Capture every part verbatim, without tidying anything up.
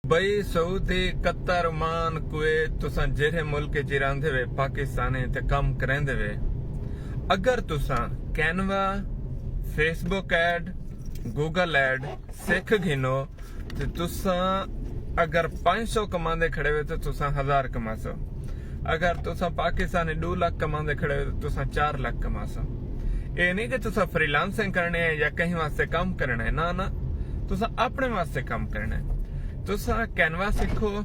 دبئی، سعودی، قطر، عمان، کویت، تساں جیرھے ملک اچ رہندے وے، پاکستانی تے کم کریندے وے، اگر تساں کینوا، فیس بک ایڈ، گوگل ایڈ سکھ گھنو تے تساں اگر پنج سو کماندے کھڑے وے تے تساں ہزار کماسو۔ اگر تساں پاکستانی ݙو لکھ کماندے کھڑے ہو تے تساں چار لکھ کماسو۔ اے نہیں کہ تساں فری لانسنگ کرݨی ہے یا کہیں واسطے کم کرݨا ہے، نہ نہ، تساں اپݨے واسطے کم کرݨا ہے۔ تساں کینوا سکھو،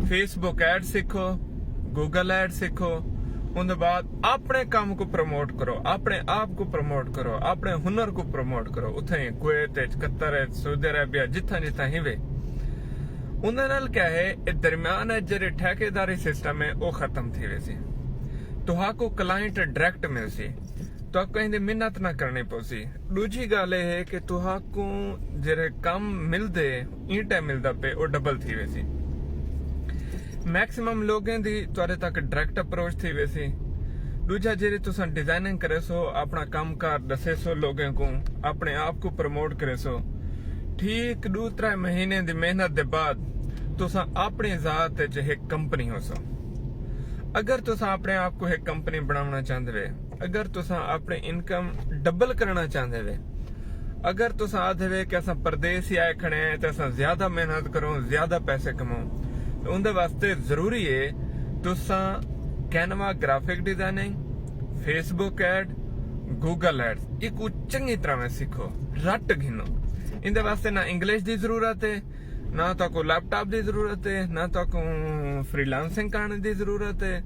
فیس بک ایڈ سکھو، گوگل ایڈ سکھو، اون دے بعد اپݨے کم کوں پروموٹ کرو، اپݨے آپ کوں پروموٹ کرو، اپݨے ہنر کوں پروموٹ کرو۔ اتھائیں کویت اچ، قطر اچ، سعودی عربیہ، جتھاں جتھاں ہیوے، اوندے نال کیا ہے، اے درمیان اچ جیڑھے ٹھیکیداری سسٹم ہے، او ختم تھی ویسی۔ تہاکوں کلائنٹ ڈائریکٹ ملسی، تہاکوں کہیں دی محنت نہ کرݨی پوسی۔ ݙوجھی ڳالھ اے ہے کہ تہاکوں جیڑھے کم ملدے، ایں ٹائم ملدا پئے، او ݙبل تھی ویسی۔ میکسیمم لوگیں دی تہاݙے تک ڈائریکٹ اپروچ تھی ویسی۔ ݙوجھا، جیڑھی تساں ڈیزائننگ کریسو، اپݨا کم کار ݙسیسو لوگیں کوں، اپݨے آپ کوں پروموٹ کریسو، ٹھیک ݙو ترے مہینے دی محنت دے بعد تساں اپݨی ذات اچ ہک کمپنی ہوسو۔ اگر تساں اپݨے آپ کوں ہک کمپنی بݨاوݨا چاہندے وے، اگر تساں اپݨی انکم ڈبل کرݨا چاہندے وے، اگر تساں آہدے وے کہ اساں پردیس ہی آئے کھڑے ہیں تے اساں زیادہ محنت کروں، زیادہ پیسے کماؤں، تے اوندے واسطے ضروری ہے تساں کینوا گرافک ڈیزائننگ، فیس بک ایڈ، گوگل ایڈز، ایکوں چنگی طرح میں سکھو، رٹ گھنو۔ ایندے واسطے نہ انگلش دی ضرورت ہے، نہ تہاکوں لیپ ٹاپ دی ضرورت ہے، نہ تہاکوں فری لانسنگ کرݨ دی ضرورت ہے،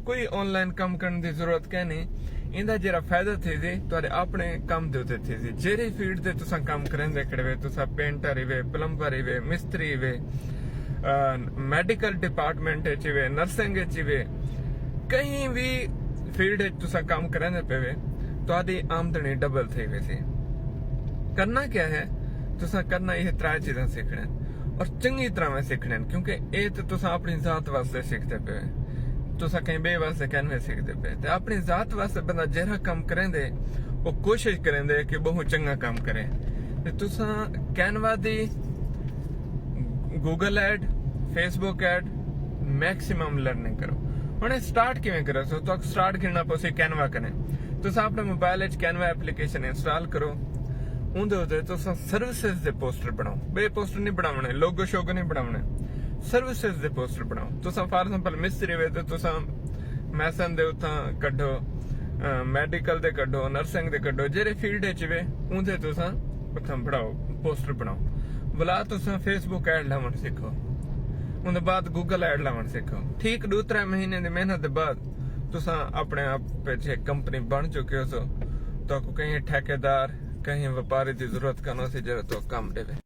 کوئی آن لائن کم کرݨ دی ضرورت کائنی۔ ایندا جیڑھا فائدہ تھیسی، تہاݙے اپݨے کم دے اتے تھیسی۔ جیڑھی فیلڈ تے تساں کم کریندے کھڑے وے، تساں پینٹر ہیوے، پلمبر ہیوے، مستری ہیوے، آ، میڈیکل ڈپارٹمنٹ اچ ہیوے، نرسنگ اچ ہیوے، کہیں وی فیلڈ اچ تساں کم کریندے پئے وے، تہاݙی آمدنی ڈبل تھئی ویسی۔ کرنا کیا ہے؟ تساں کرنا یہ ترائے چیزاں سیکھݨے، اور چنگی طرح میں سیکھݨے، کیونکہ اے تے تساں اپݨی ذات واسطے سیکھدے پئے وے، تساں کہیں ٻئے واسطے کائنی سیکھدے پئے۔ تے اپݨی ذات واسطے بندہ جیڑھا کم کریندے، او کوشش کریندے کہ ٻہوں چنگا کم کرے۔ تے تساں کینوا دی، گوگل ایڈ، فیس بک ایڈ، میکسیمم لرننگ کرو۔ ہݨ سٹارٹ کیویں کریسو؟ تہاکوں سٹارٹ گھنݨا پوسی کینوا کنے۔ تساں اپݨے موبائل اچ کینوا اپلیکیشن انسٹال کرو۔ اوندے اتے تساں سروسز دے پوسٹر بݨاؤ، ٻئے پوسٹر نہیں بݨاوݨے، لوگو شوگو نہیں بݨاوݨے، سروسز دے پوسٹر بݨاؤ۔ تساں فار ایگزامپل مستری وے تے تساں میسن دے اتھاں کڈھو، آ، میڈیکل دے کڈھو، نرسنگ دے کڈھو، جیڑھے فیلڈ اچ وے اوندے تساں اتھاں بݨاؤ، پوسٹر بݨاؤ۔ ولا تساں فیس بک ایڈ لاوݨ سکھو، اوندے بعد گوگل ایڈ لاوݨ سکھو۔ ٹھیک ݙو ترے مہینے دی محنت دے بعد تساں اپݨے آپ اچ ہک کمپنی بݨ چکے ہوسو۔ تہاکوں کہیں ٹھیکیدار، کہیں وپاری دی ضرورت کائنی ہوسی جیڑھا تہاکوں کم ݙیوے۔